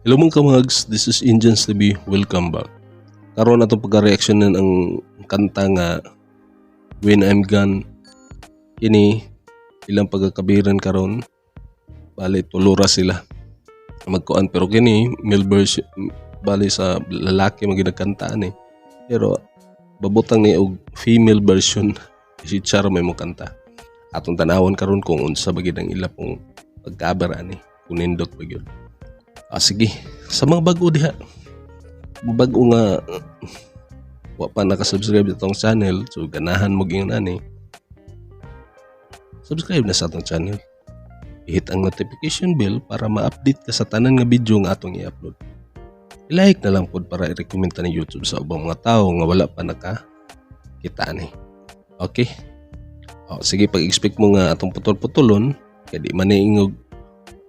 Hello, mga kamags, this is Indians TV. Welcome back. Karon atong pagka-reactionan ang kanta nga "When I'm Gone". Kini ilang pagkakabiran karon. Bali tulo ra sila magkuan, pero kini male version, bali sa lalaki man ginagkantaan eh. Pero babutang ni og female version, si Char may mo kanta. Atong tanawon karon kung unsa ba gid ang ila pong pagkabar ani, kung nindot ba gyud. Ah, sige, sa mga bago diha, bago nga wa pa nakasubscribe sa atong channel, so ganahan mo gyud ani, subscribe na sa atong channel. I-hit ang notification bell para ma-update ka sa tanan nga video nga atong i-upload. I-like na lang pod para i-recommend ta ni YouTube sa ubang mga tao nga wala pa naka kita ani. Okay? O, sige, pag-expect mo nga atong putol-putulon, kay di man ingog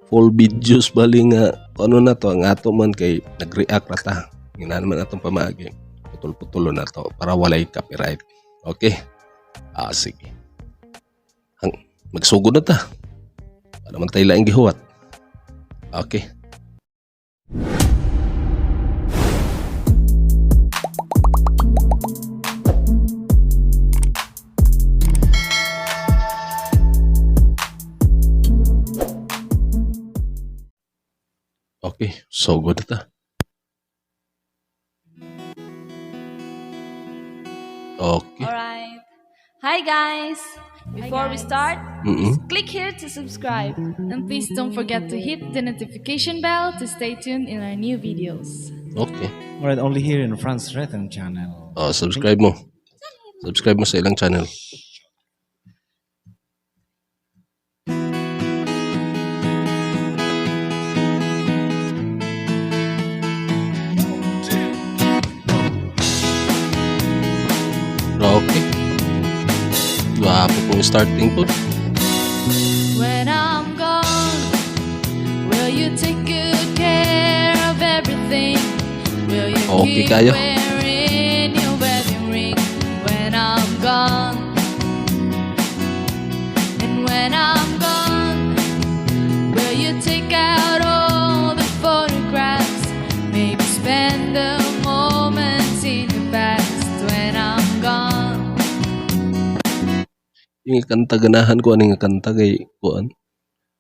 full videos, bali nga kung ano na to ang ato man kay nag-react ra ta. Ngina naman atong pamaagi. Putol-putulon na to para walay copyright. Okay? Ah, sige. Hang, magsugod na ta. Para man tayo laing gihuwat. Okay. Okay, sugod na ta. Okay. Alright. Hi, guys! Before we Guys. Start, click here to subscribe. And please don't forget to hit the notification bell to stay tuned in our new videos. Okay. Alright, only here in France Rhythm channel. Oh, subscribe mo. Subscribe mo sa ilang channel. Okay. Gwapo pong starting po. When I'm gone, will you take good care of everything? Will you Okay keep kayo. Wearing your wedding ring when I'm gone? And when I'm gone, will you take out all the photographs? Maybe spend the moments in the past when I'm gone. Yung kanta, ganahan ko ani nga kanta kay kuan.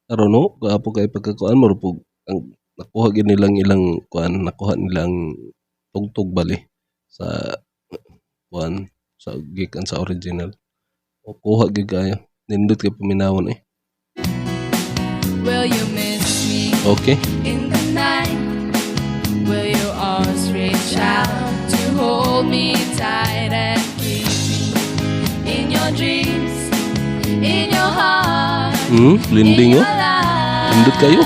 Karon no, gwapo kay pagkakuan mo pug ang nakuha gyud nilang ilang kuan, nakuha nilang tugtog bali sa kuan sa gikan sa original. O kuha gyud kayo. Nindot kay paminawon eh. Will you miss me in the night? Will your arms reach out to hold me tight and keep me in your dreams, in your heart, Blending in oh. your life? Nindot kayo.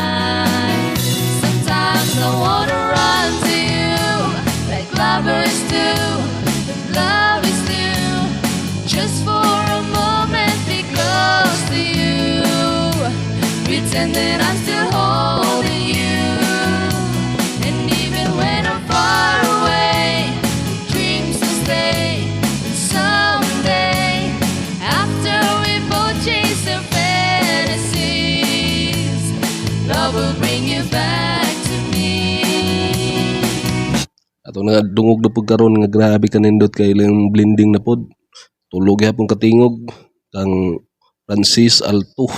Sometimes I wanna run to you like lovers do. If love is new, just for a moment be close to you. Pretend that I'm still holding you. And even when I'm far away, dreams will stay. And someday, after we both chase our fantasies, love will bring you back to me. Ato nga dungog na pud karon nga grabe ka nindot kay ilang blending na pod. Tulo gyapon katingog kang Francis alto,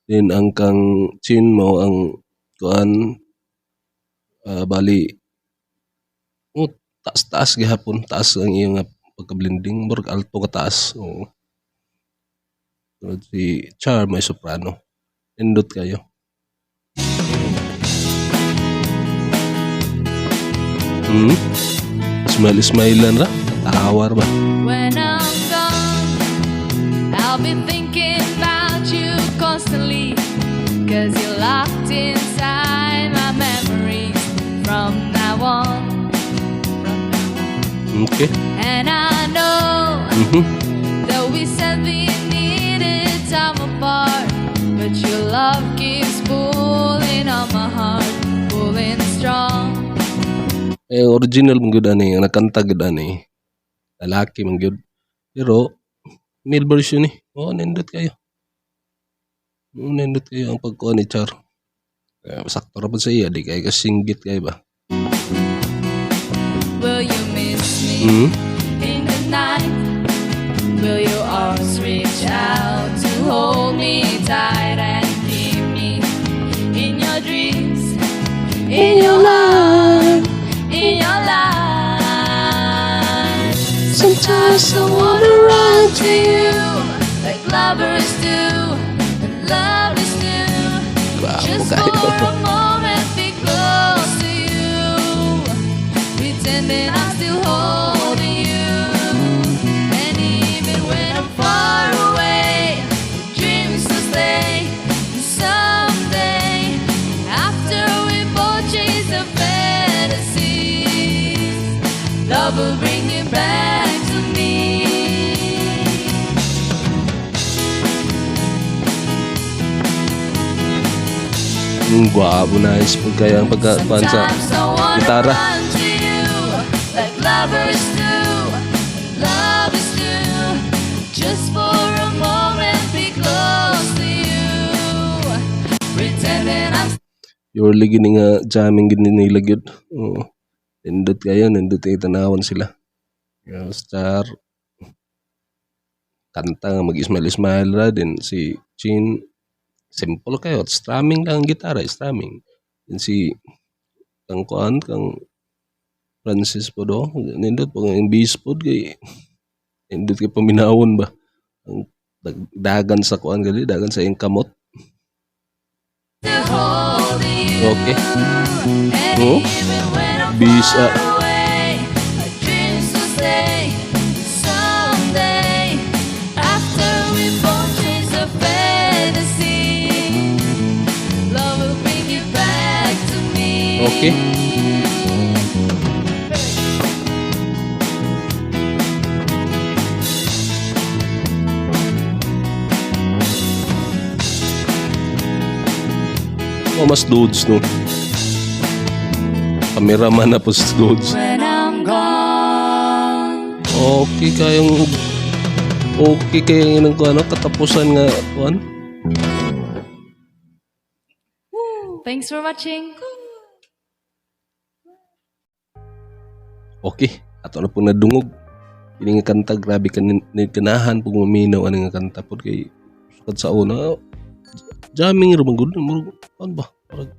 then ang kang Chin mo ang kuan, bali oh, taas-taas gihapon, taas ang iyang nga pagka-blending, murag alto ka taas. Oo. Sunod si Char may soprano. Nindot kayo. Smile smile ra, tawar ba? When I'm gone, I'll be thinking about you constantly. 'Cause you're locked inside my memories from now on. And I know that we said we needed time apart. But your love keeps pulling on my heart, pulling strong. Eh, original man gyud ani, ang nagkanta gyud ani. Lalaki man gyud. Pero male version ni. Oo, nindot kayo. Oo, nindot kayo ang pagkuan ni Char. Sakto ra pud sa iya, di kay kasinggit kay ba. Will you miss me in the night? Will your arms reach out to hold me tight and keep me in your dreams, in your heart, in your life? Sometimes I wanna run to you like lovers do, and love is new. Gwapo Just kayo. For a moment, be close to you. Pretending I'm still holding you. And even when I'm far away, the dreams will stay. And someday, after we both chase the fantasies, love will bring you back to me. Gwapo, nice pud kaya ang pagkakuan sa Sometimes I wanna gitara. Run to you like lovers do. Love is new. Just for a moment, be close to you. Pretending I'm Purely gini nga jamming gini nila gyud. Oo. Nindot kayo, nindot kay tanawon sila. Yeah, star kanta nga mag-smile smile ra din si Chin, simple kayo, strumming lang ang gitara, strumming. Then si kang kuan, kang Francis pod, oh, nindot po ang bass pod kay nindot kay paminawon ba ang dagan sa kuan gali, dagan sa iyang kamot. Still holding you. Okay. And Oh. even when I'm Bisa. Far away, our dreams will stay. Someday, after we both chase the fantasy, love will bring you back to me. Okay. Oh, mas dudes, no? Cameraman na po si dudes. When I'm gone. Okay kayong inang kuan, ano, katapusan nga kuan. Thanks for watching. Okay, ato na po nadungog. Kini nga kanta, grabe ka ni ganahan pug maminaw ani nga kanta pod kay sukad sa una jamming ra man gud, murag kuan ba? Murag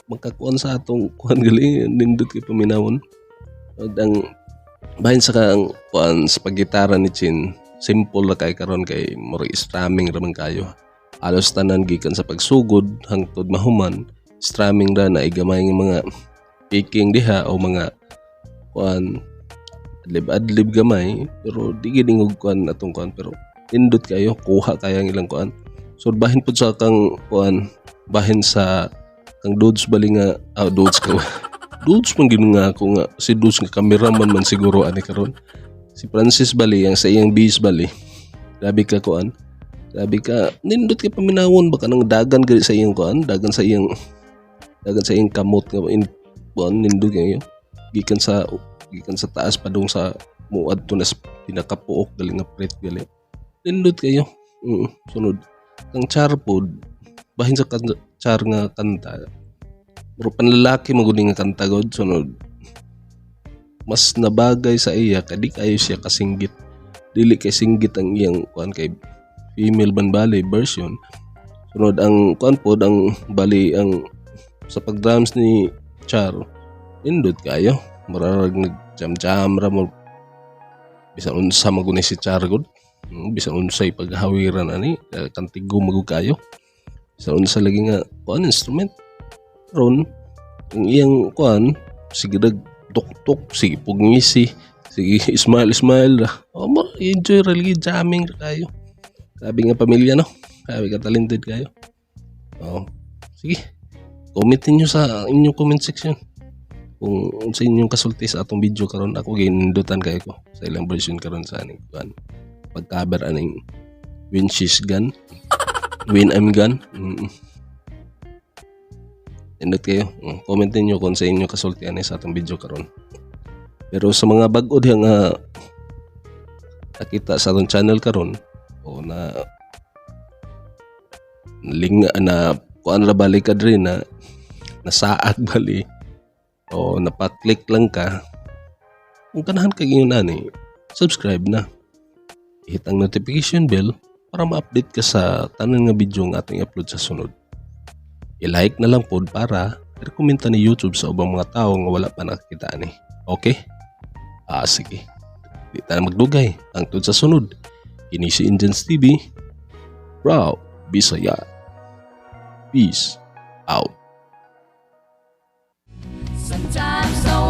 magkakuan sa atong kuan gali, nindot kay paminawon. Ug ang bahin sa kang kuan sa paggitara ni Chin, simple ra kay karon kay murag strumming ra man kayo. Halos tanan gikan sa pagsugod hangtod mahuman, strumming ra na gamay nga mga picking diha o mga kuan, adlib-adlib gamay, pero di gid ingog kuan atong kuan, pero nindot kayo, kuha kayo ang ilang kuan. So bahin pud sa kang kuan, bahin sa kang dudes bali nga, ah, dudes ka, dudes man gid nga ako nga si dudes nga cameraman man siguro ani karon, si Francis bali, ang sa iyang bass bali, grabe ka kuan, grabe ka nindot kay paminawon ba, kanang dagan gali sa iyang kuan, dagan sa iyang kamot nga in kuan, nindot kayo gikan sa taas padung sa muad to na sa pinakapuok gali nga fret gali, nindot kayo. Sunod kang Char pod, bahin sa Char nga kanta, pero panlalaki man gud ni nga kanta god. Sunod mas nabagay sa iya kay di kayo siya kasinggit, dili kay singgit ang iyang kuan kay female man bali version. Sunod ang kuan pod, ang bali ang sa pag-drums ni Char, nindot kayo, murarag nag jam jam ra mo, bisan unsa man gud ni si Char gud. Bisan unsay paghawiran ani, kantigo magud kayo, bisan unsa lagi nga kuan instrument. Ron ang iyang kuan, sige dag tuk-tuk, sige pugngisi, sige smile smile ra, oh, mo enjoy ra lagi, jamming ra kayo. Grabe nga pamilya, no? Grabe ka talented kayo. Oh, sige, comment niyo sa inyong comment section kung unsa inyong kasulti sa atong video karon. Ako ginindutan kayo ko sa ilang version karon sa aning kuan, pag-cover aning When She's Gone, When I'm Gone. Nindot kayo. Comment niyo kung sa inyo kasulti ani sa atong video karon. Pero sa mga bag-o diha nga nakita sa atong channel karon o na linga na kuan ra balik ka diri na Nasaad bali o napa-click lang ka, kung ganahan kag ingon ani, subscribe na. Hit ang notification bell para ma-update ka sa tanan nga video nga atong i-upload sa sunod. I-like na lang pod para rekomenda ni YouTube sa ubang mga tao nga wala pa nakakita ani. Okay? Ah, sige. Di ta na magdugay. Hangtod sa sunod. Kini si Indians TV. Proud Bisaya. Peace out. Sometimes I